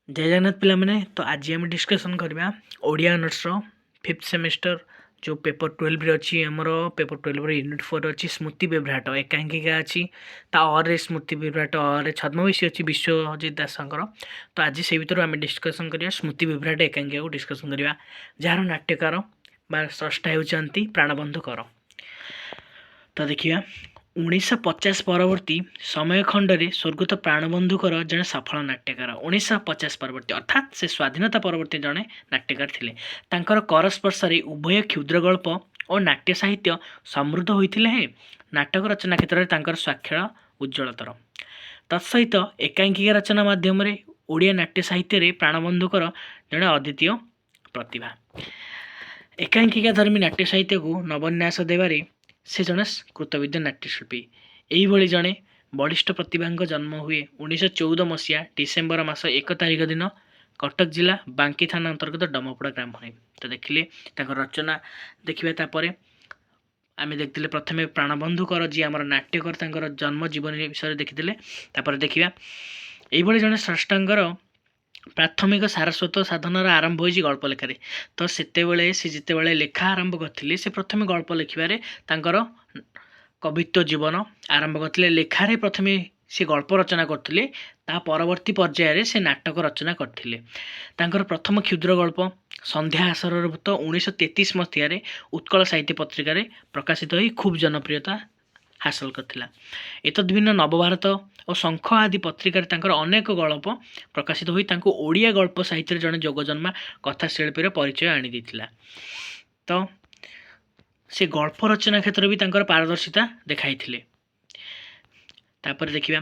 ଜୟ ଜଗନ୍ନାଥ ପିଲାମାନେ। ତ ଆଜି ଆମେ ଡିସ୍କସନ୍ କରିବା ଓଡ଼ିଆ ଅନର୍ସର ଫିଫ୍ଥ ସେମିଷ୍ଟର ଯେଉଁ ପେପର୍ 12ରେ ଅଛି। ଆମର ପେପର୍ 12ର ୟୁନିଟ୍ 4 ଅଛି ସ୍ମୃତି ବିଭ୍ରାଟ ଏକାଙ୍କିକା ଅଛି। ତା ଅରେ ସ୍ମୃତି ବିଭ୍ରାଟ ଅରେ ଛଦ୍ମବେଶୀ ଅଛି ବିଶ୍ୱଜିତ ଦାସଙ୍କର। ତ ଆଜି ସେଇ ଭିତରୁ ଆମେ ଡିସ୍କସନ୍ କରିବା, ସ୍ମୃତି ବିଭ୍ରାଟ ଏକାଙ୍କିକାକୁ ଡିସ୍କସନ୍ କରିବା, ଯାହାର ନାଟ୍ୟକାର ବା ସ୍ରଷ୍ଟା ହେଉଛନ୍ତି ପ୍ରାଣବନ୍ଧୁ କର। ତ ଦେଖିବା, 1950 ପରବର୍ତ୍ତୀ ସମୟଖଣ୍ଡରେ ସ୍ୱର୍ଗତ ପ୍ରାଣବନ୍ଧୁ କର ଜଣେ ସଫଳ ନାଟ୍ୟକାର। 1950 ପରବର୍ତ୍ତୀ, ଅର୍ଥାତ୍ ସେ ସ୍ୱାଧୀନତା ପରବର୍ତ୍ତୀ ଜଣେ ନାଟ୍ୟକାର ଥିଲେ। ତାଙ୍କର କର ସ୍ପର୍ଶରେ ଉଭୟ କ୍ଷୁଦ୍ର ଗଳ୍ପ ଓ ନାଟ୍ୟ ସାହିତ୍ୟ ସମୃଦ୍ଧ ହୋଇଥିଲେ ହେଁ ନାଟକ ରଚନା କ୍ଷେତ୍ରରେ ତାଙ୍କର ସ୍ୱାକ୍ଷର ଉଜ୍ଜ୍ୱଳତର। ତତ୍ସହିତ ଏକାଙ୍କିକା ରଚନା ମାଧ୍ୟମରେ ଓଡ଼ିଆ ନାଟ୍ୟ ସାହିତ୍ୟରେ ପ୍ରାଣବନ୍ଧୁ କର ଜଣେ ଅଦ୍ୱିତୀୟ ପ୍ରତିଭା। ଏକାଙ୍କିକା ଧର୍ମୀ ନାଟ୍ୟ ସାହିତ୍ୟକୁ ନବନ୍ୟାସ ଦେବାରେ ସେ ଜଣେ କୃତବିଦ୍ୟ ନାଟ୍ୟଶିଳ୍ପୀ। ଏହିଭଳି ଜଣେ ବଳିଷ୍ଠ ପ୍ରତିଭାଙ୍କ ଜନ୍ମ ହୁଏ 1914 ମସିହା ଡିସେମ୍ବର ମାସ 1 ତାରିଖ ଦିନ କଟକ ଜିଲ୍ଲା ବାଙ୍କି ଥାନା ଅନ୍ତର୍ଗତ ଡମପଡ଼ା ଗ୍ରାମରେ। ତ ଦେଖିଲେ ତାଙ୍କ ରଚନା ଦେଖିବା। ତାପରେ ଆମେ ଦେଖିଥିଲେ ପ୍ରଥମେ ପ୍ରାଣବନ୍ଧୁ କର, ଯିଏ ଆମର ନାଟ୍ୟକର, ତାଙ୍କର ଜନ୍ମ ଜୀବନୀ ବିଷୟରେ ଦେଖିଥିଲେ। ତାପରେ ଦେଖିବା, ଏଇଭଳି ଜଣେ ସ୍ରଷ୍ଟାଙ୍କର ପ୍ରାଥମିକ ସାରସ୍ୱତ ସାଧନାର ଆରମ୍ଭ ହୋଇଛି ଗଳ୍ପ ଲେଖାରେ। ତ ସେତେବେଳେ ସେ ଯେତେବେଳେ ଲେଖା ଆରମ୍ଭ କରିଥିଲେ, ସେ ପ୍ରଥମେ ଗଳ୍ପ ଲେଖିବାରେ ତାଙ୍କର କବିତ୍ୱ ଜୀବନ ଆରମ୍ଭ କରିଥିଲେ। ଲେଖାରେ ପ୍ରଥମେ ସେ ଗଳ୍ପ ରଚନା କରୁଥିଲେ, ତା ପରବର୍ତ୍ତୀ ପର୍ଯ୍ୟାୟରେ ସେ ନାଟକ ରଚନା କରିଥିଲେ। ତାଙ୍କର ପ୍ରଥମ କ୍ଷୁଦ୍ର ଗଳ୍ପ ସନ୍ଧ୍ୟା ଆସରର ଭୂତ 1933 ମସିହାରେ ଉତ୍କଳ ସାହିତ୍ୟ ପତ୍ରିକାରେ ପ୍ରକାଶିତ ହୋଇ ଖୁବ୍ ଜନପ୍ରିୟତା ହାସଲ କରିଥିଲା। ଏତଦ୍ଭିନ୍ନ ନବଭାରତ ଓ ଶଙ୍ଖ ଆଦି ପତ୍ରିକାରେ ତାଙ୍କର ଅନେକ ଗଳ୍ପ ପ୍ରକାଶିତ ହୋଇ ତାଙ୍କୁ ଓଡ଼ିଆ ଗଳ୍ପ ସାହିତ୍ୟରେ ଜଣେ ଯୋଗଜନ୍ମା କଥାଶିଳ୍ପୀର ପରିଚୟ ଆଣିଦେଇଥିଲା। ତ ସେ ଗଳ୍ପ ରଚନା କ୍ଷେତ୍ରରେ ବି ତାଙ୍କର ପାରଦର୍ଶିତା ଦେଖାଇଥିଲେ। ତାପରେ ଦେଖିବା,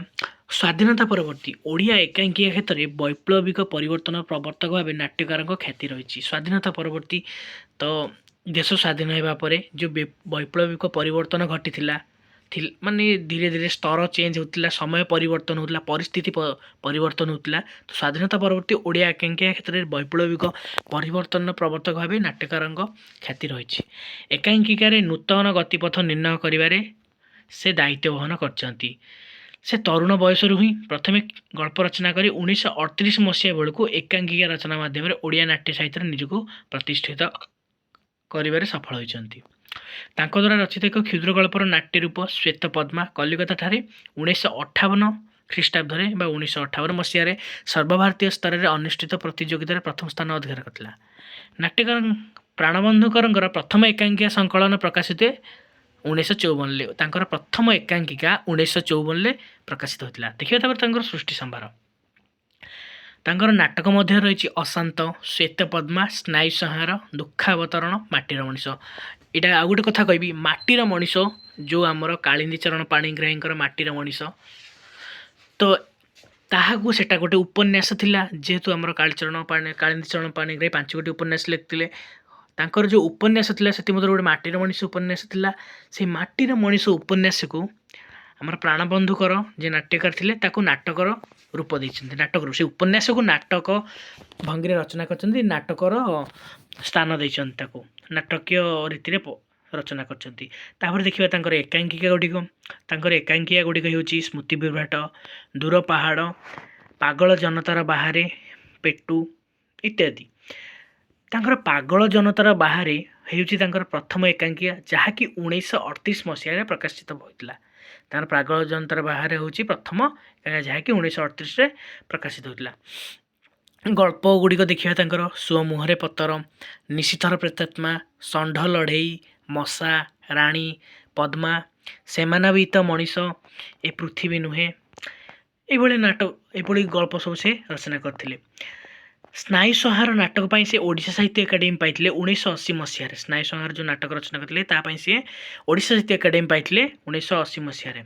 ସ୍ୱାଧୀନତା ପରବର୍ତ୍ତୀ ଓଡ଼ିଆ ଏକାଙ୍କିକା କ୍ଷେତ୍ରରେ ବୈପ୍ଳବିକ ପରିବର୍ତ୍ତନ ପ୍ରବର୍ତ୍ତକ ଭାବେ ନାଟ୍ୟକାରଙ୍କ ଖ୍ୟାତି ରହିଛି। ସ୍ୱାଧୀନତା ପରବର୍ତ୍ତୀ, ତ ଦେଶ ସ୍ୱାଧୀନ ହେବା ପରେ ଯେଉଁ ବୈପ୍ଳବିକ ପରିବର୍ତ୍ତନ ଘଟିଥିଲା, ମାନେ ଧୀରେ ଧୀରେ ସ୍ତର ଚେଞ୍ଜ ହେଉଥିଲା, ସମୟ ପରିବର୍ତ୍ତନ ହେଉଥିଲା, ପରିସ୍ଥିତି ପରିବର୍ତ୍ତନ ହେଉଥିଲା। ତ ସ୍ୱାଧୀନତା ପରବର୍ତ୍ତୀ ଓଡ଼ିଆ ଏକାଙ୍କିକା କ୍ଷେତ୍ରରେ ବୈପ୍ଳବିକ ପରିବର୍ତ୍ତନ ପ୍ରବର୍ତ୍ତକ ଭାବେ ନାଟ୍ୟକାରଙ୍କ ଖ୍ୟାତି ରହିଛି। ଏକାଙ୍କିକାରେ ନୂତନ ଗତିପଥ ନିର୍ଣ୍ଣୟ କରିବାରେ ସେ ଦାୟିତ୍ୱ ବହନ କରିଛନ୍ତି। ସେ ତରୁଣ ବୟସରୁ ହିଁ ପ୍ରଥମେ ଗଳ୍ପ ରଚନା କରି 1938 ମସିହା ବେଳକୁ ଏକାଙ୍କିକା ରଚନା ମାଧ୍ୟମରେ ଓଡ଼ିଆ ନାଟ୍ୟ ସାହିତ୍ୟରେ ନିଜକୁ ପ୍ରତିଷ୍ଠିତ କରିବାରେ ସଫଳ ହୋଇଛନ୍ତି। ତାଙ୍କ ଦ୍ୱାରା ରଚିତ ଏକ କ୍ଷୁଦ୍ର ଗଳ୍ପର ନାଟ୍ୟ ରୂପ ଶ୍ୱେତପଦ୍ମା କଲିକତାଠାରେ 1958 ଖ୍ରୀଷ୍ଟାବ୍ଦରେ ବା 1958 ମସିହାରେ ସର୍ବଭାରତୀୟ ସ୍ତରରେ ଅନୁଷ୍ଠିତ ପ୍ରତିଯୋଗିତାରେ ପ୍ରଥମ ସ୍ଥାନ ଅଧିକାର କରିଥିଲା। ନାଟ୍ୟକାର ପ୍ରାଣବନ୍ଧୁ କରଙ୍କର ପ୍ରଥମ ଏକାଙ୍କିକା ସଂକଳନ ପ୍ରକାଶିତ 1954ରେ। ତାଙ୍କର ପ୍ରଥମ ଏକାଙ୍କିକା 1954ରେ ପ୍ରକାଶିତ ହୋଇଥିଲା। ଦେଖିବା ତାପରେ ତାଙ୍କର ସୃଷ୍ଟି ସମ୍ଭାର। ତାଙ୍କର ନାଟକ ମଧ୍ୟ ରହିଛି ଅଶାନ୍ତ, ଶ୍ୱେତପଦ୍ମା, ସ୍ନାୟୁ ସଂହାର, ଦୁଃଖାବତରଣ, ମାଟିର ମଣିଷ। ଏଇଟା ଆଉ ଗୋଟେ କଥା କହିବି, ମାଟିର ମଣିଷ ଯେଉଁ ଆମର କାଳିନ୍ଦୀ ଚରଣ ପାଣିଗ୍ରାହୀଙ୍କର ମାଟିର ମଣିଷ, ତ ତାହାକୁ ସେଟା ଗୋଟେ ଉପନ୍ୟାସ ଥିଲା। ଯେହେତୁ ଆମର କାଳିନ୍ଦୀ ଚରଣ ପାଣିଗ୍ରାହୀ ପାଞ୍ଚ ଗୋଟି ଉପନ୍ୟାସ ଲେଖିଥିଲେ, ତାଙ୍କର ଯେଉଁ ଉପନ୍ୟାସ ଥିଲା ସେଥିମଧ୍ୟରୁ ଗୋଟେ ମାଟିର ମଣିଷ ଉପନ୍ୟାସ ଥିଲା। ସେଇ ମାଟିର ମଣିଷ ଉପନ୍ୟାସକୁ ଆମର ପ୍ରାଣବନ୍ଧୁ କର ଯେ ନାଟ୍ୟକାର ଥିଲେ, ତାକୁ ନାଟକର ରୂପ ଦେଇଛନ୍ତି। ନାଟକର ସେ ଉପନ୍ୟାସକୁ ନାଟକ ଭଙ୍ଗୀରେ ରଚନା କରିଛନ୍ତି, ନାଟକର ସ୍ଥାନ ଦେଇଛନ୍ତି, ତାକୁ ନାଟକୀୟ ରୀତିରେ ରଚନା କରିଛନ୍ତି। ତାପରେ ଦେଖିବା ତାଙ୍କର ଏକାଙ୍କିକା ଗୁଡ଼ିକ। ତାଙ୍କର ଏକାଙ୍କିକା ଗୁଡ଼ିକ ହେଉଛି ସ୍ମୃତି ବିଭ୍ରାଟ, ଦୂର ପାହାଡ଼, ପାଗଳ ଜନତାର ବାହାରେ, ପେଟୁ ଇତ୍ୟାଦି। ତାଙ୍କର ପାଗଳ ଜନତାର ବାହାରେ ହେଉଛି ତାଙ୍କର ପ୍ରଥମ ଏକାଙ୍କିକା, ଯାହାକି 1938 ମସିହାରେ ପ୍ରକାଶିତ ହୋଇଥିଲା। ତାଙ୍କର ପାଗଳ ଜନତାର ବାହାରେ ହେଉଛି ପ୍ରଥମ ଏକାଙ୍କିକା, ଯାହାକି 1938ରେ ପ୍ରକାଶିତ ହୋଇଥିଲା। ଗଳ୍ପ ଗୁଡ଼ିକ ଦେଖିବା ତାଙ୍କର ସୁଅ ମୁହଁରେ ପତର, ନିଶୀଥର ପ୍ରେତାତ୍ମା, ଷଣ୍ଢ ଲଢ଼େଇ, ମଶା ରାଣୀ, ପଦ୍ମା, ସେମାନେ ବି ତ ମଣିଷ, ଏ ପୃଥିବୀ ନୁହେଁ, ଏଇଭଳି ନାଟକ, ଏଭଳି ଗଳ୍ପ ସବୁ ସେ ରଚନା କରିଥିଲେ। ସ୍ନାୟୁ ସଂହାର ନାଟକ ପାଇଁ ସେ ଓଡ଼ିଶା ସାହିତ୍ୟ ଏକାଡେମୀ ପାଇଥିଲେ 1980 ମସିହାରେ। ସ୍ନାୟୁ ସଂହାର ଯେଉଁ ନାଟକ ରଚନା କରିଥିଲେ, ତା ପାଇଁ ସିଏ ଓଡ଼ିଶା ସାହିତ୍ୟ ଏକାଡେମୀ ପାଇଥିଲେ 1980 ମସିହାରେ।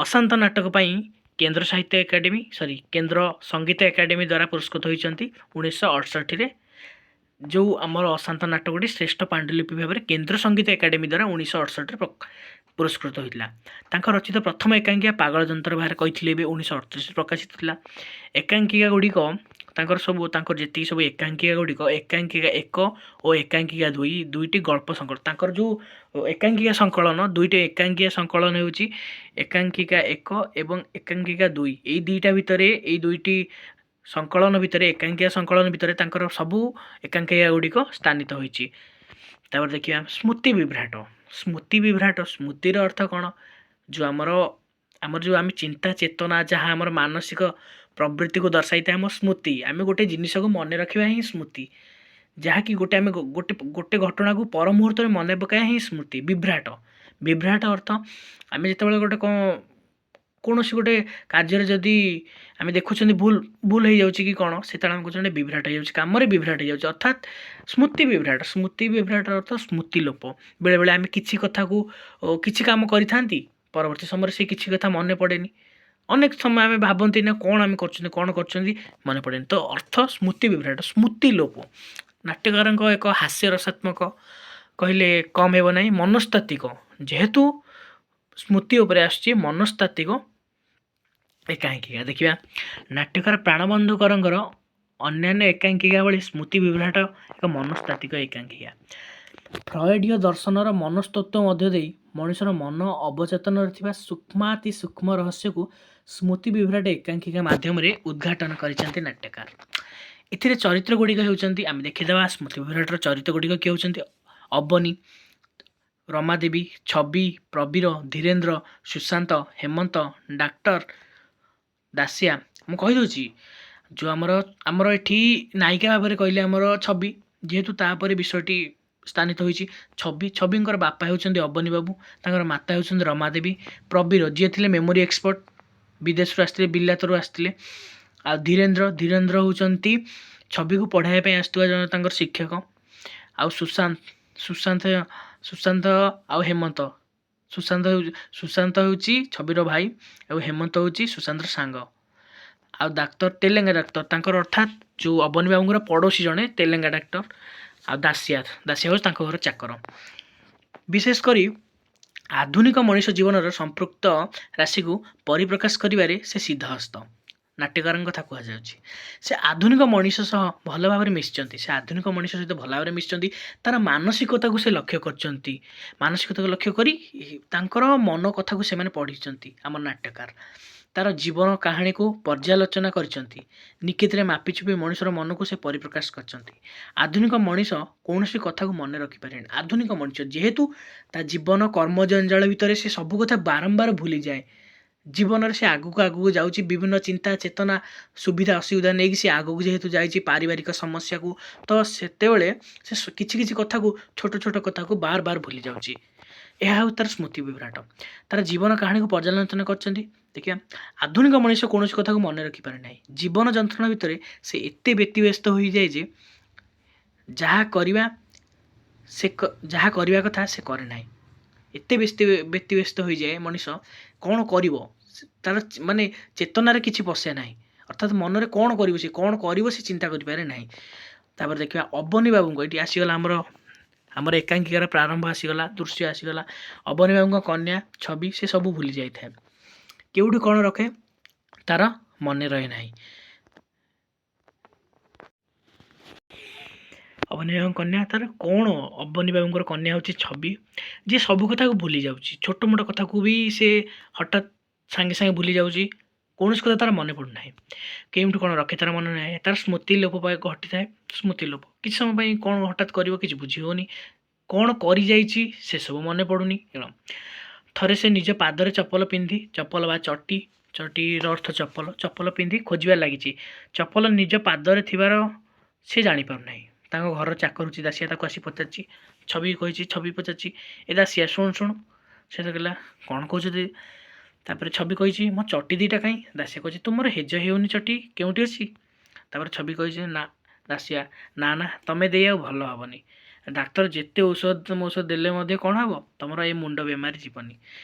ଅଶାନ୍ତ ନାଟକ ପାଇଁ କେନ୍ଦ୍ର ସାହିତ୍ୟ ଏକାଡେମୀ, ସରି, କେନ୍ଦ୍ର ସଙ୍ଗୀତ ଏକାଡେମୀ ଦ୍ୱାରା ପୁରସ୍କୃତ ହୋଇଛନ୍ତି 1968ରେ। ଯେଉଁ ଆମର ଅଶାନ୍ତ ନାଟକଟି ଶ୍ରେଷ୍ଠ ପାଣ୍ଡୁଲିପି ଭାବରେ କେନ୍ଦ୍ର ସଙ୍ଗୀତ ଏକାଡେମୀ ଦ୍ୱାରା 1968ରେ ପୁରସ୍କୃତ ହୋଇଥିଲା। ତାଙ୍କ ରଚିତ ପ୍ରଥମ ଏକାଙ୍କିକା ପାଗଳ ଯନ୍ତ୍ର ବାହାରେ କହିଥିଲେ ଏବେ 1938ରେ ପ୍ରକାଶିତ ଥିଲା। ଏକାଙ୍କିକା ଗୁଡ଼ିକ ତାଙ୍କର ସବୁ, ତାଙ୍କର ଯେତିକି ସବୁ ଏକାଙ୍କିକା ଗୁଡ଼ିକ, ଏକାଙ୍କିକା 1 ଓ ଏକାଙ୍କିକା 2, ଦୁଇଟି ଗଳ୍ପ ସଂକଳନ। ତାଙ୍କର ଯେଉଁ ଏକାଙ୍କିକା ସଂକଳନ, ଦୁଇଟି ଏକାଙ୍କିକା ସଂକଳନ ହେଉଛି ଏକାଙ୍କିକା 1 ଏବଂ ଏକାଙ୍କିକା 2। ଏଇ ଦୁଇଟା ଭିତରେ ଏଇ ଦୁଇଟି ସଂକଳନ ଭିତରେ, ଏକାଙ୍କିକା ସଂକଳନ ଭିତରେ ତାଙ୍କର ସବୁ ଏକାଙ୍କିକା ଗୁଡ଼ିକ ସ୍ଥାନିତ ହୋଇଛି। ତାପରେ ଦେଖିବା ସ୍ମୃତି ବିଭ୍ରାଟ। ସ୍ମୃତି ବିଭ୍ରାଟ, ସ୍ମୃତିର ଅର୍ଥ କ'ଣ? ଯେଉଁ ଆମର ଆମର ଯେଉଁ ଆମେ ଚିନ୍ତା ଚେତନା, ଯାହା ଆମର ମାନସିକ ପ୍ରବୃତ୍ତିକୁ ଦର୍ଶାଇଥାଏ ଆମ ସ୍ମୃତି। ଆମେ ଗୋଟେ ଜିନିଷକୁ ମନେ ରଖିବା ହିଁ ସ୍ମୃତି, ଯାହାକି ଗୋଟେ ଆମେ ଗୋଟେ ଗୋଟେ ଘଟଣାକୁ ପର ମୁହୂର୍ତ୍ତରେ ମନେ ପକାଇବା ହିଁ ସ୍ମୃତି। ବିଭ୍ରାଟ, ବିଭ୍ରାଟ ଅର୍ଥ ଆମେ ଯେତେବେଳେ ଗୋଟେ କ'ଣ କୌଣସି ଗୋଟେ କାର୍ଯ୍ୟରେ ଯଦି ଆମେ ଦେଖୁଛନ୍ତି ଭୁଲ ଭୁଲ ହେଇଯାଉଛି କି କ'ଣ, ସେତେବେଳେ ଆମେ କହୁଛନ୍ତି ବିଭ୍ରାଟ ହେଇଯାଉଛି, କାମରେ ବିଭ୍ରାଟ ହେଇଯାଉଛି, ଅର୍ଥାତ୍ ସ୍ମୃତି ବିଭ୍ରାଟ। ସ୍ମୃତି ବିଭ୍ରାଟର ଅର୍ଥ ସ୍ମୃତି ଲୋପ। ବେଳେବେଳେ ଆମେ କିଛି କଥାକୁ, କିଛି କାମ କରିଥାନ୍ତି, ପରବର୍ତ୍ତୀ ସମୟରେ ସେ କିଛି କଥା ମନେ ପଡ଼େନି। ଅନେକ ସମୟ ଆମେ ଭାବନ୍ତି ନା କ'ଣ ଆମେ କରୁଛନ୍ତି, କ'ଣ କରୁଛନ୍ତି ମନେ ପଡ଼େନି। ତ ଅର୍ଥ ସ୍ମୃତି ବିଭ୍ରାଟ, ସ୍ମୃତି ଲୋପ। ନାଟ୍ୟକାରଙ୍କ ଏକ ହାସ୍ୟ ରସାତ୍ମକ କହିଲେ କମ୍ ହେବ ନାହିଁ, ମନସ୍ତାତ୍ତ୍ୱିକ, ଯେହେତୁ ସ୍ମୃତି ଉପରେ ଆସୁଛି, ମନସ୍ତାତ୍ତ୍ୱିକ ଏକାଙ୍କିକା। ଦେଖିବା ନାଟ୍ୟକାର ପ୍ରାଣବନ୍ଧୁ କରଙ୍କର ଅନ୍ୟାନ୍ୟ ଏକାଙ୍କିକା ଭଳି ସ୍ମୃତି ବିଭ୍ରାଟ ଏକ ମନସ୍ତାତ୍ତ୍ୱିକ ଏକାଙ୍କିକା। ଫ୍ରଏଡୀୟ ଦର୍ଶନର ମନସ୍ତତ୍ତ୍ୱ ମଧ୍ୟ ଦେଇ ମଣିଷର ମନ ଅବଚେତନରେ ଥିବା ସୂକ୍ଷ୍ମାତି ସୂକ୍ଷ୍ମ ରହସ୍ୟକୁ ସ୍ମୃତି ବିଭ୍ରାଟ ଏକାଙ୍କିକା ମାଧ୍ୟମରେ ଉଦ୍ଘାଟନ କରିଛନ୍ତି ନାଟ୍ୟକାର। ଏଥିରେ ଚରିତ୍ର ଗୁଡ଼ିକ ହେଉଛନ୍ତି, ଆମେ ଦେଖିଦେବା ସ୍ମୃତି ବିଭ୍ରାଟର ଚରିତ୍ର ଗୁଡ଼ିକ କିଏ ହେଉଛନ୍ତି। ଅବନୀ, ରମାଦେବୀ, ଛବି, ପ୍ରବୀର, ଧୀରେନ୍ଦ୍ର, ସୁଶାନ୍ତ, ହେମନ୍ତ, ଡାକ୍ତର, ଦାସିଆ। ମୁଁ କହିଦେଉଛି, ଯେଉଁ ଆମର ଆମର ଏଠି ନାୟିକା ଭାବରେ କହିଲେ ଆମର ଛବି, ଯେହେତୁ ତାପରେ ବିଷୟଟି ସ୍ଥାନିତ ହୋଇଛି। ଛବି, ଛବିଙ୍କର ବାପା ହେଉଛନ୍ତି ଅବନୀ ବାବୁ, ତାଙ୍କର ମାତା ହେଉଛନ୍ତି ରମାଦେବୀ। ପ୍ରବୀର ଯିଏ ଥିଲେ ମେମୋରି ଏକ୍ସପର୍ଟ, ବିଦେଶରୁ ଆସିଥିଲେ, ବିଲାତରୁ ଆସିଥିଲେ। ଆଉ ଧୀରେନ୍ଦ୍ର, ଧୀରେନ୍ଦ୍ର ହେଉଛନ୍ତି ଛବିକୁ ପଢ଼ାଇବା ପାଇଁ ଆସୁଥିବା ଜଣେ ତାଙ୍କର ଶିକ୍ଷକ। ଆଉ ସୁଶାନ୍ତ, ସୁଶାନ୍ତ ସୁଶାନ୍ତ ଆଉ ହେମନ୍ତ, ସୁଶାନ୍ତ ହେଉଛି ସୁଶାନ୍ତ ହେଉଛି ଛବିର ଭାଇ ଆଉ ହେମନ୍ତ ହେଉଛି ସୁଶାନ୍ତର ସାଙ୍ଗ। ଆଉ ଡାକ୍ତର, ତେଲେଙ୍ଗା ଡାକ୍ତର ତାଙ୍କର, ଅର୍ଥାତ୍ ଯେଉଁ ଅବନୀ ବାବୁଙ୍କର ପଡ଼ୋଶୀ ଜଣେ ତେଲେଙ୍ଗା ଡାକ୍ତର। ଆଉ ଦାସିଆ, ଦାସିଆ ହେଉଛି ତାଙ୍କ ଘର ଚାକର। ବିଶେଷ କରି ଆଧୁନିକ ମଣିଷ ଜୀବନର ସମ୍ପୃକ୍ତ ରାଶିକୁ ପରିପ୍ରକାଶ କରିବାରେ ସେ ସିଦ୍ଧହସ୍ତ। ନାଟ୍ୟକାରଙ୍କ କଥା କୁହାଯାଉଛି, ସେ ଆଧୁନିକ ମଣିଷ ସହ ଭଲ ଭାବରେ ମିଶିଛନ୍ତି। ସେ ଆଧୁନିକ ମଣିଷ ସହିତ ଭଲ ଭାବରେ ମିଶିଛନ୍ତି, ତା'ର ମାନସିକତାକୁ ସେ ଲକ୍ଷ୍ୟ କରିଛନ୍ତି। ମାନସିକତାକୁ ଲକ୍ଷ୍ୟ କରି ତାଙ୍କର ମନ କଥାକୁ ସେମାନେ ପଢ଼ିଛନ୍ତି। ଆମ ନାଟ୍ୟକାର ତା'ର ଜୀବନ କାହାଣୀକୁ ପର୍ଯ୍ୟାଲୋଚନା କରିଛନ୍ତି। ନିକେତରେ ମାପିଚୁପି ମଣିଷର ମନକୁ ସେ ପରିପ୍ରକାଶ କରିଛନ୍ତି। ଆଧୁନିକ ମଣିଷ କୌଣସି କଥାକୁ ମନେ ରଖିପାରେନି। ଆଧୁନିକ ମଣିଷ ଯେହେତୁ ତା ଜୀବନ କର୍ମ ଜଞ୍ଜାଳ ଭିତରେ ସେ ସବୁ କଥା ବାରମ୍ବାର ଭୁଲିଯାଏ। ଜୀବନରେ ସେ ଆଗକୁ ଆଗକୁ ଯାଉଛି, ବିଭିନ୍ନ ଚିନ୍ତା ଚେତନା, ସୁବିଧା ଅସୁବିଧା ନେଇକି ସେ ଆଗକୁ ଯେହେତୁ ଯାଇଛି, ପାରିବାରିକ ସମସ୍ୟାକୁ, ତ ସେତେବେଳେ ସେ କିଛି କିଛି କଥାକୁ, ଛୋଟ ଛୋଟ କଥାକୁ ବାର ବାର ଭୁଲି ଯାଉଛି। ଏହା ହେଉଛି ତା'ର ସ୍ମୃତି ବିଭ୍ରାଟ। ତା'ର ଜୀବନ କାହାଣୀକୁ ପର୍ଯ୍ୟାଲୋଚନା କରିଛନ୍ତି। ଦେଖିବା, ଆଧୁନିକ ମଣିଷ କୌଣସି କଥାକୁ ମନେ ରଖିପାରେ ନାହିଁ। ଜୀବନ ଯନ୍ତ୍ରଣା ଭିତରେ ସେ ଏତେ ବ୍ୟତିବ୍ୟସ୍ତ ହୋଇଯାଏ ଯେ ଯାହା କରିବା ସେ ଯାହା କରିବା କଥା ସେ କରେ ନାହିଁ। ଏତେ ବ୍ୟତିବ୍ୟସ୍ତ ହୋଇଯାଏ ମଣିଷ, କ'ଣ କରିବ ତା'ର ମାନେ ଚେତନାରେ କିଛି ପଶେ ନାହିଁ। ଅର୍ଥାତ୍ ମନରେ କ'ଣ କରିବ, ସେ କ'ଣ କରିବ ସେ ଚିନ୍ତା କରିପାରେ ନାହିଁ। ତାପରେ ଦେଖିବା ଅବନୀ ବାବୁଙ୍କ, ଏଇଠି ଆସିଗଲା ଆମର ଆମର ଏକାଙ୍କିକାର ପ୍ରାରମ୍ଭ ଆସିଗଲା, ଦୃଶ୍ୟ ଆସିଗଲା। ଅବନୀ ବାବୁଙ୍କ କନ୍ୟା ଛବି, ସେ ସବୁ ଭୁଲି ଯାଇଥାଏ। କେଉଁଠି କ'ଣ ରଖେ ତା'ର ମନେ ରହେ ନାହିଁ। ଅବନୀ ବାବୁଙ୍କ କନ୍ୟା ତାର କ'ଣ? ଅବନୀ ବାବୁଙ୍କର କନ୍ୟା ହେଉଛି ଛବି, ଯିଏ ସବୁ କଥାକୁ ଭୁଲି ଯାଉଛି। ଛୋଟ ମୋଟ କଥାକୁ ବି ସେ ହଠାତ୍ ସାଙ୍ଗେ ସାଙ୍ଗେ ଭୁଲି ଯାଉଛି। କୌଣସି କଥା ତା'ର ମନେ ପଡ଼ୁନାହିଁ। କେଉଁଠି କ'ଣ ରଖେ ତା'ର ମନେ ନାହିଁ। ତା'ର ସ୍ମୃତି ଲୋପ ଘଟିଥାଏ। ସ୍ମୃତି ଲୋପ, କିଛି ସମୟ ପାଇଁ କ'ଣ ହଠାତ୍ କରିବ କିଛି ବୁଝି ହେଉନି, କ'ଣ କରିଯାଇଛି ସେସବୁ ମନେ ପଡ଼ୁନି। ଥରେ ସେ ନିଜ ପାଦରେ ଚପଲ ପିନ୍ଧି, ଚପଲ ବା ଚଟି, ଚଟିର ଅର୍ଥ ଚପଲ, ଚପଲ ପିନ୍ଧି ଖୋଜିବାରେ ଲାଗିଛି। ଚପଲ ନିଜ ପାଦରେ ଥିବାର ସେ ଜାଣିପାରୁନାହିଁ। ତାଙ୍କ ଘରର ଚାକର ହେଉଛି ଦାସିଆ, ତାକୁ ଆସି ପଚାରିଛି, ଛବି କହିଛି, ଛବି ପଚାରିଛି, ଏ ଦାସିଆ ଶୁଣ ଶୁଣ। ସେ ତ କହିଲା, କ'ଣ କହୁଛନ୍ତି? ତାପରେ ଛବି କହିଛି, ମୋ ଚଟି ଦୁଇଟା କାହିଁ? ଦାସିଆ କହିଛି, ତୁମର ହେଜ ହେଉନି, ଚଟି କେଉଁଠି ଅଛି? ତାପରେ ଛବି କହିଛି, ନା ଦାସିଆ, ନା ନା, ତମେ ଦେଇ ଆଉ ଭଲ ହେବନି। ଡାକ୍ତର ଯେତେ ଔଷଧ ମୌଷଧ ଦେଲେ ମଧ୍ୟ କ'ଣ ହେବ, ତୁମର ଏ ମୁଣ୍ଡ ବେମାରୀ ଯିବନି।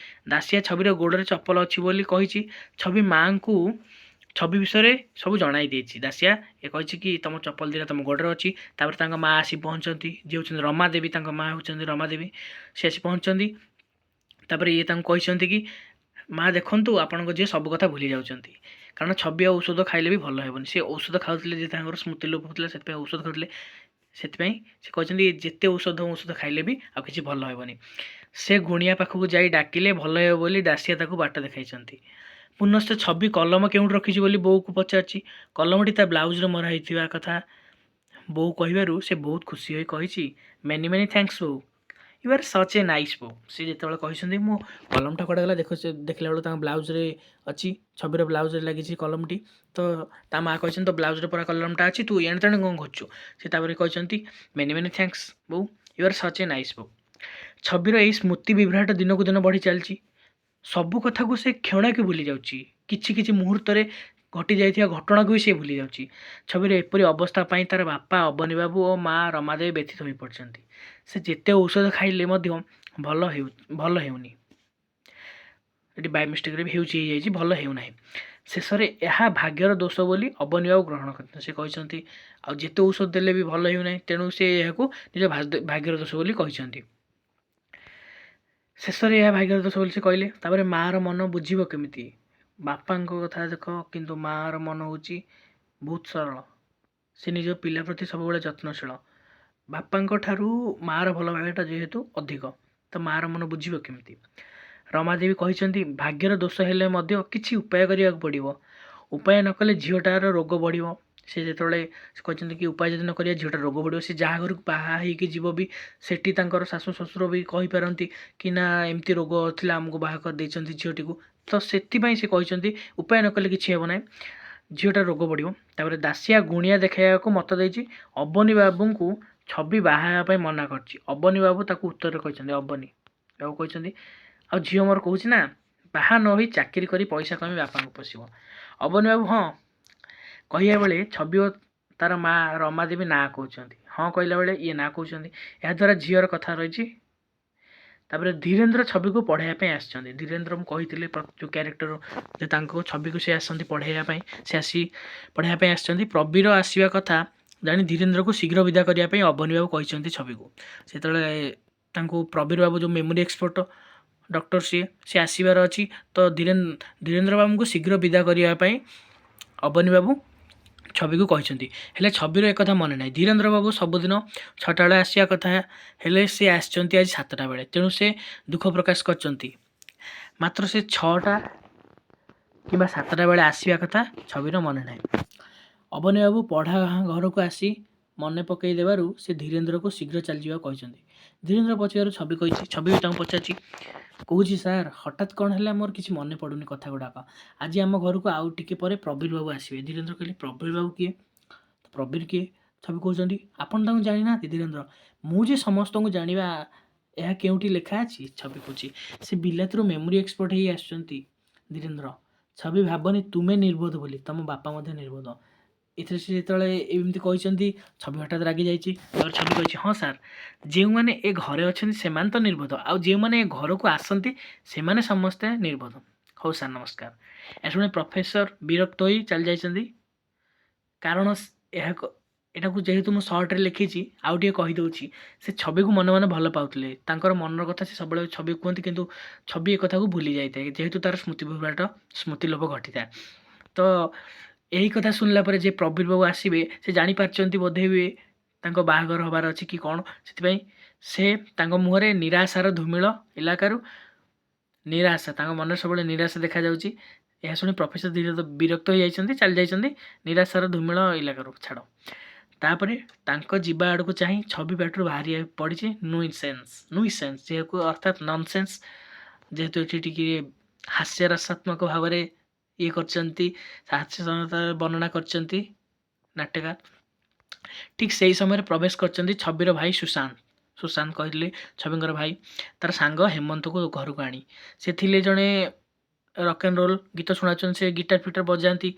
ଦାସିଆ ଛବିର ଗୋଡ଼ରେ ଚପଲ ଅଛି ବୋଲି କହିଛି। ଛବି ମାଆଙ୍କୁ ଛବି ବିଷୟରେ ସବୁ ଜଣାଇ ଦେଇଛି। ଦାସିଆ ଏ କହିଛି କି ତୁମ ଚପଲ ଦୁଇଟା ତୁମ ଗୋଡ଼ରେ ଅଛି। ତାପରେ ତାଙ୍କ ମା ଆସି ପହଞ୍ଚନ୍ତି, ଯିଏ ହେଉଛନ୍ତି ରମାଦେବୀ, ତାଙ୍କ ମା ହେଉଛନ୍ତି ରମାଦେବୀ, ସେ ଆସି ପହଞ୍ଚନ୍ତି। ତାପରେ ଇଏ ତାଙ୍କୁ କହିଛନ୍ତି କି ମା ଦେଖନ୍ତୁ, ଆପଣଙ୍କ ଝିଅ ସବୁ କଥା ଭୁଲି ଯାଉଛନ୍ତି, କାରଣ ଛବି ଆଉ ଔଷଧ ଖାଇଲେ ବି ଭଲ ହେବନି। ସେ ଔଷଧ ଖାଉଥିଲେ ଯେ ତାଙ୍କର ସ୍ମୃତି ଲୋପ ହେଉଥିଲା, ସେଥିପାଇଁ ଔଷଧ ଖାଉଥିଲେ। ସେଥିପାଇଁ ସେ କହିଛନ୍ତି ଯେତେ ଔଷଧ ଔଷଧ ଖାଇଲେ ବି ଆଉ କିଛି ଭଲ ହେବନି। ସେ ଗୁଣିଆ ପାଖକୁ ଯାଇ ଡାକିଲେ ଭଲ ହେବ ବୋଲି ଦାସିଆ ତାକୁ ବାଟ ଦେଖାଇଛନ୍ତି। ପୁନଶ୍ଚ ଛବି କଲମ କେଉଁଠି ରଖିଛି ବୋଲି ବୋଉକୁ ପଚାରିଛି। କଲମଟି ତା ବ୍ଲାଉଜରେ ମରା ହେଇଥିବା କଥା ବୋଉ କହିବାରୁ ସେ ବହୁତ ଖୁସି ହୋଇ କହିଛି, ମେନି ମେନି thanks ବୋଉ, you are such a nice ବୋଉ। ସେ ଯେତେବେଳେ କହିଛନ୍ତି ମୁଁ କଲମଟା କୁଆଡ଼େ ଗଲା ଦେଖ, ସେ ଦେଖିଲା ବେଳକୁ ତାଙ୍କ ବ୍ଲାଉଜରେ ଅଛି, ଛବିର ବ୍ଲାଉଜରେ ଲାଗିଛି କଲମଟି। ତ ତା ମା କହିଛନ୍ତି, ତୋ ବ୍ଲାଉଜରେ ପରା କଲମଟା ଅଛି, ତୁ ଏଣେ ତେଣେ କ'ଣ କରୁଛୁ? ସେ ତାପରେ କହିଛନ୍ତି, ମେନି ମେନି thanks ବୋଉ, you are such a nice ବୋଉ। ଛବିର ଏହି ସ୍ମୃତି ବିଭ୍ରାଟ ଦିନକୁ ଦିନ ବଢ଼ି ଚାଲିଛି। ସବୁ କଥାକୁ ସେ କ୍ଷଣକେ ଭୁଲି ଯାଉଛି। କିଛି କିଛି ମୁହୂର୍ତ୍ତରେ ଘଟି ଯାଇଥିବା ଘଟଣାକୁ ବି ସେ ଭୁଲି ଯାଉଛି। ଛବିର ଏପରି ଅବସ୍ଥା ପାଇଁ ତାର ବାପା ଅବନୀ ବାବୁ ଓ ମା ରମାଦେବୀ ବ୍ୟଥିତ ହୋଇପଡ଼ିଛନ୍ତି। ସେ ଯେତେ ଔଷଧ ଖାଇଲେ ମଧ୍ୟ ଭଲ ହେଉନି। ଏଠି ବାଇ ମିଷ୍ଟେକ୍ରେ ବି ହେଉଛି ହେଇଯାଇଛି, ଭଲ ହେଉନାହିଁ। ଶେଷରେ ଏହା ଭାଗ୍ୟର ଦୋଷ ବୋଲି ଅବନୀ ବାବୁ ଗ୍ରହଣ କରିଛନ୍ତି। ସେ କହିଛନ୍ତି, ଆଉ ଯେତେ ଔଷଧ ଦେଲେ ବି ଭଲ ହେଉନାହିଁ, ତେଣୁ ସେ ଏହାକୁ ନିଜ ଭାଗ୍ୟର ଦୋଷ ବୋଲି କହିଛନ୍ତି। ଶେଷରେ ଏହା ଭାଗ୍ୟର ଦୋଷ ବୋଲି ସେ କହିଲେ। ତାପରେ ମାଆର ମନ ବୁଝିବ କେମିତି? ବାପାଙ୍କ କଥା ଦେଖ, କିନ୍ତୁ ମାଆର ମନ ହେଉଛି ବହୁତ ସରଳ। ସେ ନିଜ ପିଲା ପ୍ରତି ସବୁବେଳେ ଯତ୍ନଶୀଳ। ବାପାଙ୍କ ଠାରୁ ମାଆର ଭଲ ପାଇବାଟା ଯେହେତୁ ଅଧିକ, ତ ମାଆର ମନ ବୁଝିବ କେମିତି? ରମାଦେବୀ କହିଛନ୍ତି, ଭାଗ୍ୟର ଦୋଷ ହେଲେ ମଧ୍ୟ କିଛି ଉପାୟ କରିବାକୁ ପଡ଼ିବ। ଉପାୟ ନ କଲେ ଝିଅଟାର ରୋଗ ବଢ଼ିବ। ସେ ଯେତେବେଳେ ସେ କହିଛନ୍ତି କି ଉପାୟ ଯଦି ନ କରିବା, ଝିଅଟାର ରୋଗ ବଢ଼ିବ। ସେ ଯାହା ଘରକୁ ବାହା ହେଇକି ଯିବ ବି, ସେଠି ତାଙ୍କର ଶାଶୁ ଶ୍ୱଶୁର ବି କହିପାରନ୍ତି କି ନା, ଏମିତି ରୋଗ ଥିଲା, ଆମକୁ ବାହା କରିଦେଇଛନ୍ତି ଝିଅଟିକୁ। ତ ସେଥିପାଇଁ ସେ କହିଛନ୍ତି, ଉପାୟ ନ କଲେ କିଛି ହେବ ନାହିଁ, ଝିଅଟାର ରୋଗ ବଢ଼ିବ। ତାପରେ ଦାସିଆ ଗୁଣିଆ ଦେଖାଇବାକୁ ମତ ଦେଇଛି। ଅବନୀ ବାବୁଙ୍କୁ ଛବି ବାହା ହେବା ପାଇଁ ମନା କରିଛି। ଅବନୀ ବାବୁ ତାକୁ ଉତ୍ତରରେ କହିଛନ୍ତି, ଅବନୀ ବାବୁ କହିଛନ୍ତି, ଆଉ ଝିଅ ମୋର କହୁଛି ନା, ବାହା ନ ହୋଇ ଚାକିରି କରି ପଇସା କମେଇ ବାପାଙ୍କୁ ପୋଷିବ। ଅବନୀ ବାବୁ ହଁ କହିବା ବେଳେ ଛବି ଓ ତାର ମା ରମାଦେବୀ ନା କହୁଛନ୍ତି। ହଁ କହିଲା ବେଳେ ଇଏ ନା କହୁଛନ୍ତି। ଏହାଦ୍ୱାରା ଝିଅର କଥା ରହିଛି। ତାପରେ ଧୀରେନ୍ଦ୍ର ଛବିକୁ ପଢ଼ାଇବା ପାଇଁ ଆସିଛନ୍ତି। ଧୀରେନ୍ଦ୍ର, ମୁଁ କହିଥିଲି ଯେଉଁ କ୍ୟାରେକ୍ଟର ଯେ ତାଙ୍କୁ ଛବିକୁ ସେ ଆସନ୍ତି ପଢ଼ାଇବା ପାଇଁ, ସେ ଆସି ପଢ଼ାଇବା ପାଇଁ ଆସିଛନ୍ତି। ପ୍ରବୀର ଆସିବା କଥା ଜାଣି ଧୀରେନ୍ଦ୍ରକୁ ଶୀଘ୍ର ବିଦା କରିବା ପାଇଁ ଅବନୀ ବାବୁ କହିଛନ୍ତି ଛବିକୁ। ସେତେବେଳେ ତାଙ୍କୁ ପ୍ରବୀର ବାବୁ ଯେଉଁ ମେମୋରି ଏକ୍ସପର୍ଟ ଡକ୍ଟର, ସିଏ ସେ ଆସିବାର ଅଛି, ତ ଧୀରେନ୍ଦ୍ର ବାବୁଙ୍କୁ ଶୀଘ୍ର ବିଦା କରିବା ପାଇଁ ଅବନୀ ବାବୁ ଛବିକୁ କହିଛନ୍ତି। ହେଲେ ଛବିର ଏକଥା ମନେ ନାହିଁ। ଧୀରେନ୍ଦ୍ର ବାବୁ ସବୁଦିନ 6ଟା ବେଳେ ଆସିବା କଥା, ହେଲେ ସେ ଆସିଛନ୍ତି ଆଜି 7ଟା ବେଳେ। ତେଣୁ ସେ ଦୁଃଖ ପ୍ରକାଶ କରିଛନ୍ତି। ମାତ୍ର ସେ 6ଟା କିମ୍ବା 7ଟା ବେଳେ ଆସିବା କଥା ଛବିର ମନେ ନାହିଁ। ଅବନୀ ବାବୁ ପଢ଼ା ଘରକୁ ଆସି ମନେ ପକାଇ ଦେବାରୁ ସେ ଧୀରେନ୍ଦ୍ରକୁ ଶୀଘ୍ର ଚାଲିଯିବାକୁ କହିଛନ୍ତି। ଧୀରେନ୍ଦ୍ର ପଚାରିବାରୁ ଛବି କହିଛି, ଛବି ବି ତାଙ୍କୁ ପଚାରିଛି, କହୁଛି, ସାର୍, ହଠାତ୍ କ'ଣ ହେଲା, ମୋର କିଛି ମନେ ପଡ଼ୁନି କଥା ଗୁଡ଼ାକ। ଆଜି ଆମ ଘରକୁ ଆଉ ଟିକେ ପରେ ପ୍ରବୀର ବାବୁ ଆସିବେ। ଧୀରେନ୍ଦ୍ର କହିଲେ, ପ୍ରବୀର ବାବୁ କିଏ? ପ୍ରବୀର କିଏ? ଛବି କହୁଛନ୍ତି, ଆପଣ ତାଙ୍କୁ ଜାଣିନାହାନ୍ତି? ଧୀରେନ୍ଦ୍ର, ମୁଁ ଯେ ସମସ୍ତଙ୍କୁ ଜାଣିବା, ଏହା କେଉଁଠି ଲେଖା ଅଛି? ଛବି କହୁଛି, ସେ ବିଲାତରୁ ମେମୋରି ଏକ୍ସପର୍ଟ ହେଇ ଆସୁଛନ୍ତି। ଧୀରେନ୍ଦ୍ର, ଛବି, ଭାବନି ତୁମେ ନିର୍ବୋଧ ବୋଲି, ତମ ବାପା ମଧ୍ୟ ନିର୍ବୋଧ। ଏଥିରେ ସେ ଯେତେବେଳେ ଏମିତି କହିଛନ୍ତି, ଛବି ହଠାତ୍ ରାଗି ଯାଇଛି। ତାପରେ ଛବି କହିଛି, ହଁ ସାର୍, ଯେଉଁମାନେ ଏ ଘରେ ଅଛନ୍ତି ସେମାନେ ତ ନିର୍ବୋଧ, ଆଉ ଯେଉଁମାନେ ଏ ଘରକୁ ଆସନ୍ତି ସେମାନେ ସମସ୍ତେ ନିର୍ବୋଧ। ହଉ ସାର୍, ନମସ୍କାର। ଏହା ଶୁଣି ପ୍ରଫେସର ବିରକ୍ତ ହୋଇ ଚାଲି ଯାଇଛନ୍ତି। କାରଣ ଏହା ଏଟାକୁ ଯେହେତୁ ମୁଁ ସର୍ଟରେ ଲେଖିଛି, ଆଉ ଟିକେ କହିଦେଉଛି। ସେ ଛବିକୁ ମନେ ମନେ ଭଲ ପାଉଥିଲେ। ତାଙ୍କର ମନର କଥା ସେ ସବୁବେଳେ ଛବି କୁହନ୍ତି, କିନ୍ତୁ ଛବି ଏ କଥାକୁ ଭୁଲି ଯାଇଥାଏ, ଯେହେତୁ ତାର ସ୍ମୃତି ବିଭ୍ରାଟ, ସ୍ମୃତି ଲୋପ ଘଟିଥାଏ। ତ ଏହି କଥା ଶୁଣିଲା ପରେ ଯେ ପ୍ରବୀର ବାବୁ ଆସିବେ, ସେ ଜାଣିପାରିଛନ୍ତି ବୋଧେ ହୁଏ ତାଙ୍କ ବାହାଘର ହେବାର ଅଛି କି କ'ଣ, ସେଥିପାଇଁ ସେ ତାଙ୍କ ମୁହଁରେ ନିରାଶାର ଧୂମିଳ ଇଲାକାରୁ ନିରାଶା, ତାଙ୍କ ମନରେ ସବୁବେଳେ ନିରାଶା ଦେଖାଯାଉଛି। ଏହା ଶୁଣି ପ୍ରଫେସର ଧୀରେ ବିରକ୍ତ ହୋଇଯାଇଛନ୍ତି, ଚାଲି ଯାଇଛନ୍ତି ନିରାଶାର ଧୂମିଳ ଇଲାକାରୁ। ଛାଡ଼। ତାପରେ ତାଙ୍କ ଯିବା ଆଡ଼କୁ ଚାହିଁ ଛବି ପାଟିରୁ ବାହାରି ପଡ଼ିଛି ନୁଇସେନ୍ସ। ନୁଇସେନ୍ସ ଯେହେତୁ ଅର୍ଥାତ୍ ନନସେନ୍ସ। ଯେହେତୁ ଏଠି ଟିକେ ହାସ୍ୟରସାତ୍ମକ ଭାବରେ ଇଏ କରିଛନ୍ତି, ହାସ୍ୟ ବର୍ଣ୍ଣନା କରିଛନ୍ତି ନାଟ୍ୟକାର। ଠିକ୍ ସେଇ ସମୟରେ ପ୍ରବେଶ କରିଛନ୍ତି ଛବିର ଭାଇ ସୁଶାନ୍ତ। ସୁଶାନ୍ତ କହିଲେ ଛବିଙ୍କର ଭାଇ, ତାର ସାଙ୍ଗ ହେମନ୍ତକୁ ଘରକୁ ଆଣି। ସେ ଥିଲେ ଜଣେ ରକ୍ ଆଣ୍ଡ ରୋଲ୍ ଗୀତ ଶୁଣାଉଛନ୍ତି, ସେ ଗିଟାର ଫିଟାର ବଜାନ୍ତି।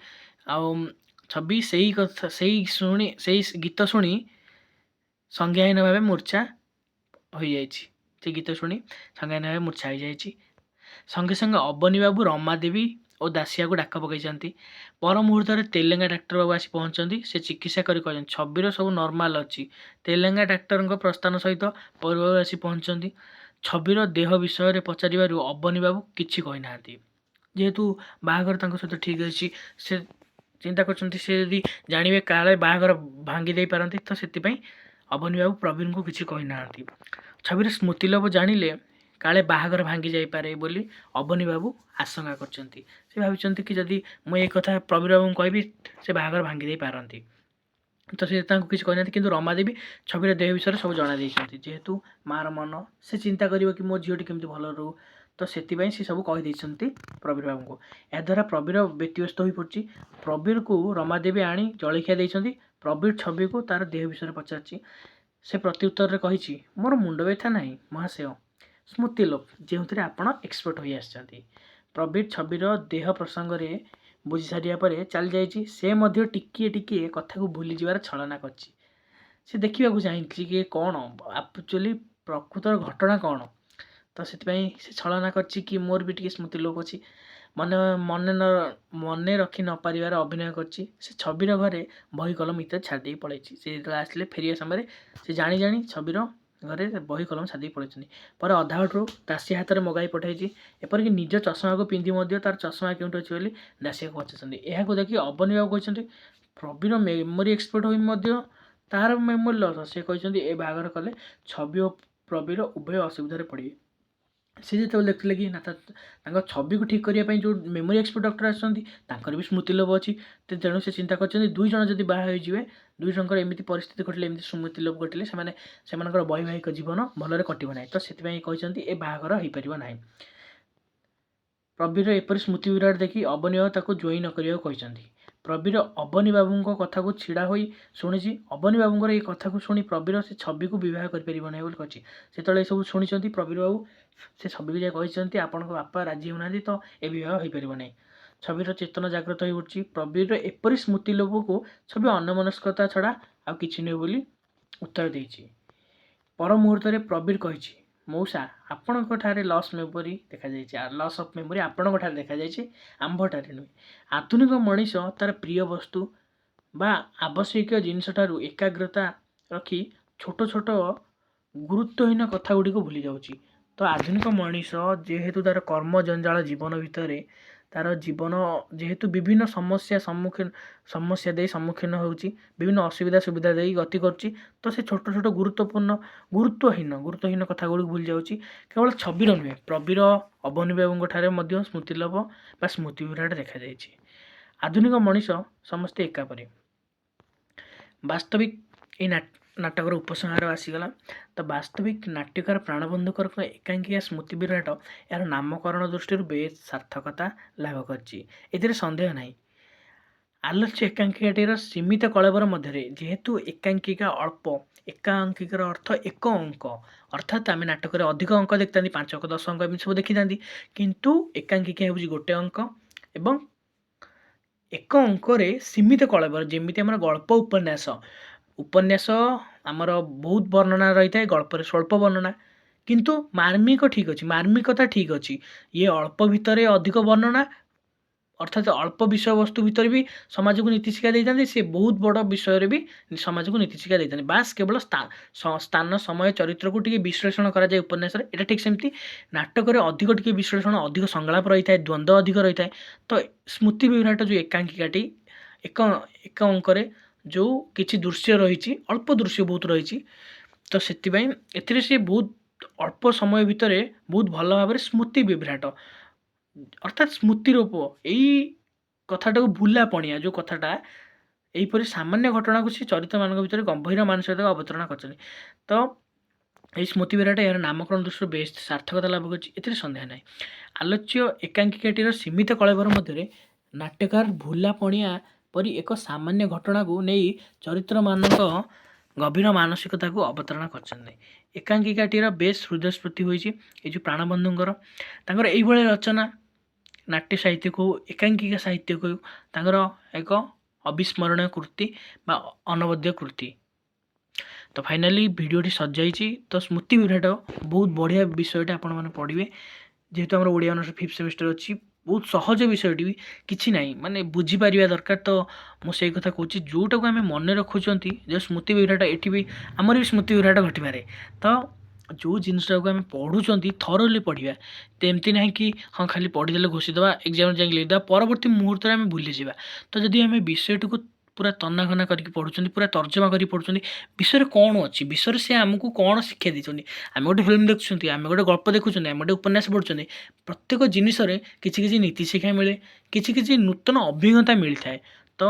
ଆଉ ଛବି ସେଇ କଥା ସେଇ ଶୁଣି, ସେଇ ଗୀତ ଶୁଣି ସଂଜ୍ଞାହୀନ ଭାବେ ମୂର୍ଚ୍ଛା ହୋଇଯାଇଛି। ସେ ଗୀତ ଶୁଣି ସଂଜ୍ଞାହୀନ ଭାବେ ମୂର୍ଚ୍ଛା ହୋଇଯାଇଛି। ସଙ୍ଗେ ସଙ୍ଗେ ଅବନୀ ବାବୁ ରମାଦେବୀ ଓ ଦାସିଆକୁ ଡାକ ପକାଇଛନ୍ତି। ପର ମୁହୂର୍ତ୍ତରେ ତେଲେଙ୍ଗା ଡାକ୍ତର ବାବୁ ଆସି ପହଞ୍ଚନ୍ତି। ସେ ଚିକିତ୍ସା କରି କହିଛନ୍ତି, ଛବିର ସବୁ ନର୍ମାଲ ଅଛି। ତେଲେଙ୍ଗା ଡାକ୍ତରଙ୍କ ପ୍ରସ୍ଥାନ ସହିତ ପରିବାର ଆସି ପହଞ୍ଚନ୍ତି। ଛବିର ଦେହ ବିଷୟରେ ପଚାରିବାରୁ ଅବନୀ ବାବୁ କିଛି କହିନାହାନ୍ତି। ଯେହେତୁ ବାହାଘର ତାଙ୍କ ସହିତ ଠିକ୍ ଅଛି, ସେ ଚିନ୍ତା କରୁଛନ୍ତି ସେ ଯଦି ଜାଣିବେ କାଳେ ବାହାଘର ଭାଙ୍ଗି ଦେଇପାରନ୍ତି। ତ ସେଥିପାଇଁ ଅବନୀ ବାବୁ ପ୍ରବୀରଙ୍କୁ କିଛି କହିନାହାନ୍ତି। ଛବିର ସ୍ମୃତିଲୋପ ଜାଣିଲେ କାଳେ ବାହାଘର ଭାଙ୍ଗି ଯାଇପାରେ ବୋଲି ଅବନୀ ବାବୁ ଆଶଙ୍କା କରିଛନ୍ତି। ସେ ଭାବିଛନ୍ତି କି ଯଦି ମୁଁ ଏ କଥା ପ୍ରବୀର ବାବୁଙ୍କୁ କହିବି, ସେ ବାହାଘର ଭାଙ୍ଗି ଦେଇପାରନ୍ତି। ତ ସେ ତାଙ୍କୁ କିଛି କହିନାହାନ୍ତି, କିନ୍ତୁ ରମାଦେବୀ ଛବିର ଦେହ ବିଷୟରେ ସବୁ ଜଣାଇ ଦେଇଛନ୍ତି। ଯେହେତୁ ମାଆର ମନ, ସେ ଚିନ୍ତା କରିବ କି ମୋ ଝିଅଟି କେମିତି ଭଲ ରହୁ, ତ ସେଥିପାଇଁ ସେ ସବୁ କହିଦେଇଛନ୍ତି ପ୍ରବୀର ବାବୁଙ୍କୁ। ଏହାଦ୍ୱାରା ପ୍ରବୀର ବ୍ୟତିବ୍ୟସ୍ତ ହୋଇପଡ଼ିଛି। ପ୍ରବୀରକୁ ରମାଦେବୀ ଆଣି ଜଳଖିଆ ଦେଇଛନ୍ତି। ପ୍ରବୀର ଛବିକୁ ତାର ଦେହ ବିଷୟରେ ପଚାରିଛି। ସେ ପ୍ରତ୍ୟୁତ୍ତରରେ କହିଛି, ମୋର ମୁଣ୍ଡ ବ୍ୟଥା ନାହିଁ ମହାଶୟ, ସ୍ମୃତିଲୋପ, ଯେଉଁଥିରେ ଆପଣ ଏକ୍ସପର୍ଟ ହୋଇ ଆସିଛନ୍ତି। ପ୍ରବୀର ଛବିର ଦେହ ପ୍ରସଙ୍ଗରେ ବୁଝି ସାରିବା ପରେ ଚାଲିଯାଇଛି। ସେ ମଧ୍ୟ ଟିକିଏ ଟିକିଏ କଥାକୁ ଭୁଲିଯିବାର ଛଳନା କରିଛି। ସେ ଦେଖିବାକୁ ଚାହିଁଛି କି କ'ଣ ଆକ୍ଚୁଆଲି ପ୍ରକୃତର ଘଟଣା କ'ଣ। ତ ସେଥିପାଇଁ ସେ ଛଳନା କରିଛି କି ମୋର ବି ଟିକେ ସ୍ମୃତିଲୋପ ଅଛି। ମନେ ମନେ ନ ମନେ ରଖି ନପାରିବାର ଅଭିନୟ କରିଛି। ସେ ଛବିର ଘରେ ବହି, କଲମ ଇତ୍ୟାଦି ଛାଡ଼ି ଦେଇ ପଳେଇଛି। ସେ ଯେତେବେଳେ ଆସିଲେ, ଫେରିବା ସମୟରେ ସେ ଜାଣି ଜାଣି ଛବିର ଘରେ ବହି, କଲମ ଛାଡ଼ି ଦେଇ ପଳେଇଛନ୍ତି। ପରେ ଅଧା ବାଟରୁ ଦାସିଆ ହାତରେ ମଗାଇ ପଠାଇଛି। ଏପରିକି ନିଜ ଚଷମାକୁ ପିନ୍ଧି ମଧ୍ୟ ତାର ଚଷମା କେଉଁଠି ଅଛି ବୋଲି ଦାସିଆକୁ ପଚାରିଛନ୍ତି। ଏହାକୁ ଦେଖି ଅବନୀ ବାବୁ କହିଛନ୍ତି, ପ୍ରବୀର ମେମୋରି ଏକ୍ସପର୍ଟ ହୋଇ ମଧ୍ୟ ତାହାର ମେମୋରି ଲସ୍। ସେ କହିଛନ୍ତି, ଏ ବାହାଘର କଲେ ଛବି ଓ ପ୍ରବୀର ଉଭୟ ଅସୁବିଧାରେ ପଡ଼ିବେ। ସେ ଯେତେବେଳେ ଦେଖିଲେ କି ନା ତାଙ୍କ ଛବିକୁ ଠିକ୍ କରିବା ପାଇଁ ଯେଉଁ ମେମୋରି ଏକ୍ସପର୍ଟ ଡକ୍ଟର ଆସୁଛନ୍ତି, ତାଙ୍କର ବି ସ୍ମୃତିଲୋପ ଅଛି, ତେଣୁ ସେ ଚିନ୍ତା କରିଛନ୍ତି, ଦୁଇ ଜଣ ଯଦି ବାହା ହୋଇଯିବେ, ଦୁଇ ଜଣଙ୍କର ଏମିତି ପରିସ୍ଥିତି ଘଟିଲେ, ଏମିତି ସ୍ମୃତିଲୋପ ଘଟିଲେ, ସେମାନେ ସେମାନଙ୍କର ବୈବାହିକ ଜୀବନ ଭଲରେ କଟିବ ନାହିଁ। ତ ସେଥିପାଇଁ କହିଛନ୍ତି, ଏ ବାହାଘର ହୋଇପାରିବ ନାହିଁ। ପ୍ରବୀର ଏପରି ସ୍ମୃତି ବିରାଟ ଦେଖି ଅବନୀ ବାବୁ ତାକୁ ଜୋଇଁ ନ କରିବାକୁ କହିଛନ୍ତି। ପ୍ରବୀର ଅବନୀ ବାବୁଙ୍କ କଥାକୁ ଛିଡ଼ା ହୋଇ ଶୁଣିଛି। ଅବନୀ ବାବୁଙ୍କର ଏଇ କଥାକୁ ଶୁଣି ପ୍ରବୀର ସେ ଛବିକୁ ବିବାହ କରିପାରିବ ନାହିଁ ବୋଲି କହିଛି। ସେତେବେଳେ ଏସବୁ ଶୁଣିଛନ୍ତି ପ୍ରବୀର ବାବୁ, ସେ ଛବିକୁ ଯାଇ କହିଛନ୍ତି, ଆପଣଙ୍କ ବାପା ରାଜି ହେଉନାହାନ୍ତି, ତ ଏ ବିବାହ ହୋଇପାରିବ ନାହିଁ। ଛବିର ଚେତନା ଜାଗ୍ରତ ହୋଇ ଉଠୁଛି। ପ୍ରବୀରର ଏପରି ସ୍ମୃତି ଲୋଭକୁ ଛବି ଅନ୍ୟମନସ୍କତା ଛଡ଼ା ଆଉ କିଛି ନୁହେଁ ବୋଲି ଉତ୍ତର ଦେଇଛି। ପର ମୁହୂର୍ତ୍ତରେ ପ୍ରବୀର କହିଛି, ମଉସା, ଆପଣଙ୍କ ଠାରେ ଲସ୍ ମେମୋରି ଦେଖାଯାଇଛି। ଲସ୍ ଅଫ୍ ମେମୋରି ଆପଣଙ୍କ ଠାରେ ଦେଖାଯାଇଛି, ଆମ୍ଭଠାରେ ନୁହେଁ। ଆଧୁନିକ ମଣିଷ ତାର ପ୍ରିୟ ବସ୍ତୁ ବା ଆବଶ୍ୟକୀୟ ଜିନିଷଠାରୁ ଏକାଗ୍ରତା ରଖି ଛୋଟ ଛୋଟ ଗୁରୁତ୍ୱହୀନ କଥା ଗୁଡ଼ିକୁ ଭୁଲି ଯାଉଛି। ତ ଆଧୁନିକ ମଣିଷ ଯେହେତୁ ତାର କର୍ମ ଜଞ୍ଜାଳ ଜୀବନ ଭିତରେ, ତାର ଜୀବନ ଯେହେତୁ ବିଭିନ୍ନ ସମସ୍ୟା ସମ୍ମୁଖୀନ ସମସ୍ୟା ଦେଇ ସମ୍ମୁଖୀନ ହେଉଛି, ବିଭିନ୍ନ ଅସୁବିଧା ସୁବିଧା ଦେଇ ଗତି କରୁଛି, ତ ସେ ଛୋଟ ଛୋଟ ଗୁରୁତ୍ୱପୂର୍ଣ୍ଣ ଗୁରୁତ୍ୱହୀନ କଥା ଗୁଡ଼ିକୁ ଭୁଲି ଯାଉଛି। କେବଳ ଛବିର ନୁହେଁ, ପ୍ରବୀର, ଅବନୀ ବାବୁଙ୍କ ଠାରେ ମଧ୍ୟ ସ୍ମୃତିଲୋପ ବା ସ୍ମୃତି ବିଭ୍ରାଟ ଦେଖାଯାଇଛି। ଆଧୁନିକ ମଣିଷ ସମସ୍ତେ ଏକାପରି। ବାସ୍ତବିକ ଏଇ ନାଟକର ଉପସଂହାର ଆସିଗଲା। ତ ବାସ୍ତବିକ ନାଟ୍ୟକାର ପ୍ରାଣବନ୍ଧୁକରଙ୍କ ଏକାଙ୍କିକା ସ୍ମୃତି ବିରାଟ ଏହାର ନାମକରଣ ଦୃଷ୍ଟିରୁ ବେଶ ସାର୍ଥକତା ଲାଭ କରିଛି, ଏଥିରେ ସନ୍ଦେହ ନାହିଁ। ଆଲୋଚ୍ୟ ଏକାଙ୍କିକାଟିର ସୀମିତ କଳେବର ମଧ୍ୟରେ, ଯେହେତୁ ଏକାଙ୍କିକା ଅଳ୍ପ, ଏକାଙ୍କିକାର ଅର୍ଥ ଏକ ଅଙ୍କ, ଅର୍ଥାତ୍ ଆମେ ନାଟକରେ ଅଧିକ ଅଙ୍କ ଦେଖିଥାନ୍ତି, 5 ଅଙ୍କ, 10 ଅଙ୍କ ଏମିତି ସବୁ ଦେଖିଥାନ୍ତି, କିନ୍ତୁ ଏକାଙ୍କିକା ହେଉଛି ଗୋଟେ ଅଙ୍କ ଏବଂ ଏକ ଅଙ୍କରେ ସୀମିତ କଳେବର। ଯେମିତି ଆମର ଗଳ୍ପ, ଉପନ୍ୟାସ, ଉପନ୍ୟାସ ଆମର ବହୁତ ବର୍ଣ୍ଣନା ରହିଥାଏ, ଗଳ୍ପରେ ସ୍ୱଳ୍ପ ବର୍ଣ୍ଣନା, କିନ୍ତୁ ମାର୍ମିକ ଠିକ୍ ଅଛି, ମାର୍ମିକତା ଠିକ୍ ଅଛି। ଇଏ ଅଳ୍ପ ଭିତରେ ଅଧିକ ବର୍ଣ୍ଣନା, ଅର୍ଥାତ୍ ଅଳ୍ପ ବିଷୟବସ୍ତୁ ଭିତରେ ବି ସମାଜକୁ ନୀତି ଶିକ୍ଷା ଦେଇଥାନ୍ତି, ସେ ବହୁତ ବଡ଼ ବିଷୟରେ ବି ସମାଜକୁ ନୀତି ଶିକ୍ଷା ଦେଇଥାନ୍ତି। ବାସ୍ କେବଳ ସ୍ଥାନ, ସମୟ, ଚରିତ୍ରକୁ ଟିକେ ବିଶ୍ଳେଷଣ କରାଯାଏ ଉପନ୍ୟାସରେ। ଏଇଟା ଠିକ୍ ସେମିତି ନାଟକରେ ଅଧିକ ଟିକେ ବିଶ୍ଳେଷଣ, ଅଧିକ ସଂଳାପ ରହିଥାଏ, ଦ୍ୱନ୍ଦ୍ୱ ଅଧିକ ରହିଥାଏ। ତ ସ୍ମୃତି ବିଭ୍ରାଟ ଯେଉଁ ଏକାଙ୍କିକାଟି ଏକ ଅଙ୍କରେ ଯେଉଁ କିଛି ଦୃଶ୍ୟ ରହିଛି, ଅଳ୍ପ ଦୃଶ୍ୟ ବହୁତ ରହିଛି, ତ ସେଥିପାଇଁ ଏଥିରେ ସେ ବହୁତ ଅଳ୍ପ ସମୟ ଭିତରେ ବହୁତ ଭଲ ଭାବରେ ସ୍ମୃତି ବିଭ୍ରାଟ, ଅର୍ଥାତ୍ ସ୍ମୃତିରୂପ ଏଇ କଥାଟାକୁ, ଭୁଲାପଣିଆ ଯେଉଁ କଥାଟା, ଏହିପରି ସାମାନ୍ୟ ଘଟଣାକୁ ସେ ଚରିତ୍ରମାନଙ୍କ ଭିତରେ ଗମ୍ଭୀର ମାନସିକତାକୁ ଅବତାରଣା କରିଛନ୍ତି। ତ ଏହି ସ୍ମୃତି ବିରାଟ ଏହାର ନାମକରଣ ଦୃଷ୍ଟିରୁ ବେଶ ସାର୍ଥକତା ଲାଭ କରିଛି, ଏଥିରେ ସନ୍ଦେହ ନାହିଁ। ଆଲୋଚ୍ୟ ଏକାଙ୍କିକାଟିର ସୀମିତ କଳେବର ମଧ୍ୟରେ ନାଟ୍ୟକାର ଭୁଲାପଣିଆ ପରି ଏକ ସାମାନ୍ୟ ଘଟଣାକୁ ନେଇ ଚରିତ୍ରମାନଙ୍କ ଗଭୀର ମାନସିକତାକୁ ଅବତାରଣା କରିଛନ୍ତି। ଏକାଙ୍କିକାଟିର ବେଶ ହୃଦୟସ୍ପର୍ଶୀ ହୋଇଛି। ଏଇ ଯେଉଁ ପ୍ରାଣବନ୍ଧୁଙ୍କର ତାଙ୍କର ଏଇଭଳି ରଚନା ନାଟ୍ୟ ସାହିତ୍ୟକୁ, ଏକାଙ୍କିକା ସାହିତ୍ୟକୁ ତାଙ୍କର ଏକ ଅବିସ୍ମରଣୀୟ କୃତି ବା ଅନବଦ୍ୟ କୃତି। ତ ଫାଇନାଲି ଭିଡ଼ିଓଟି ସରିଯାଇଛି। ତ ସ୍ମୃତି ବିଭ୍ରାଟ ବହୁତ ବଢ଼ିଆ ବିଷୟଟା, ଆପଣମାନେ ପଢ଼ିବେ। ଯେହେତୁ ଆମର ଓଡ଼ିଆ ଅନର୍ସ ଫିଫ୍ଥ ସେମିଷ୍ଟର ଅଛି, ବହୁତ ସହଜ ବିଷୟଟି ବି, କିଛି ନାହିଁ, ମାନେ ବୁଝିପାରିବା ଦରକାର। ତ ମୁଁ ସେଇ କଥା କହୁଛି, ଯେଉଁଟାକୁ ଆମେ ମନେ ରଖୁଛନ୍ତି ଯେଉଁ ସ୍ମୃତି ବିଭ୍ରାଟ, ଏଠି ବି ଆମର ବି ସ୍ମୃତି ବିଭ୍ରାଟ ଘଟିପାରେ। ତ ଯେଉଁ ଜିନିଷଟାକୁ ଆମେ ପଢ଼ୁଛନ୍ତି, ଥରୋଲି ପଢ଼ିବା। ତ ଏମିତି ନାହିଁ କି ହଁ, ଖାଲି ପଢ଼ିଦେଲେ ଘୋଷିଦେବା, ଏକ୍ଜାମ୍ରେ ଯାଇକି ଲେଖିଦେବା, ପରବର୍ତ୍ତୀ ମୁହୂର୍ତ୍ତରେ ଆମେ ଭୁଲିଯିବା। ତ ଯଦି ଆମେ ବିଷୟଟିକୁ ପୁରା ତନାଘନା କରିକି ପଢ଼ୁଛନ୍ତି, ପୁରା ତର୍ଜମା କରିକି ପଢ଼ୁଛନ୍ତି। ବିଷୟରେ କ'ଣ ଅଛି, ବିଷୟରେ ସେ ଆମକୁ କ'ଣ ଶିକ୍ଷା ଦେଇଛନ୍ତି। ଆମେ ଗୋଟେ ଫିଲ୍ମ ଦେଖୁଛନ୍ତି, ଆମେ ଗୋଟେ ଗଳ୍ପ ଦେଖୁଛନ୍ତି, ଆମେ ଗୋଟେ ଉପନ୍ୟାସ ପଢ଼ୁଛନ୍ତି। ପ୍ରତ୍ୟେକ ଜିନିଷରେ କିଛି କିଛି ନୀତି ଶିକ୍ଷା ମିଳେ, କିଛି କିଛି ନୂତନ ଅଭିଜ୍ଞତା ମିଳିଥାଏ। ତ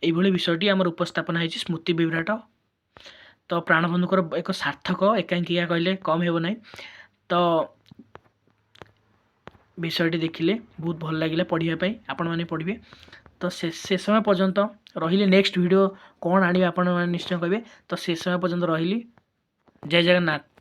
ଏଇଭଳି ବିଷୟଟି ଆମର ଉପସ୍ଥାପନା ହେଇଛି ସ୍ମୃତି ବିଭ୍ରାଟ। ତ ପ୍ରାଣବନ୍ଧୁଙ୍କର ଏକ ସାର୍ଥକ ଏକାଙ୍କିକା କହିଲେ କମ୍ ହେବ ନାହିଁ। ତ ବିଷୟଟି ଦେଖିଲେ ବହୁତ ଭଲ ଲାଗିଲା ପଢ଼ିବା ପାଇଁ, ଆପଣମାନେ ପଢ଼ିବେ। ତ ସେ ସମୟ ପର୍ଯ୍ୟନ୍ତ ରହିଲି। ନେକ୍ସଟ ଭିଡ଼ିଓ କ'ଣ ଆଣିବେ, ଆପଣମାନେ ନିଶ୍ଚୟ କହିବେ। ତ ସେ ସମୟ ପର୍ଯ୍ୟନ୍ତ ରହିଲି। ଜୟ ଜଗନ୍ନାଥ।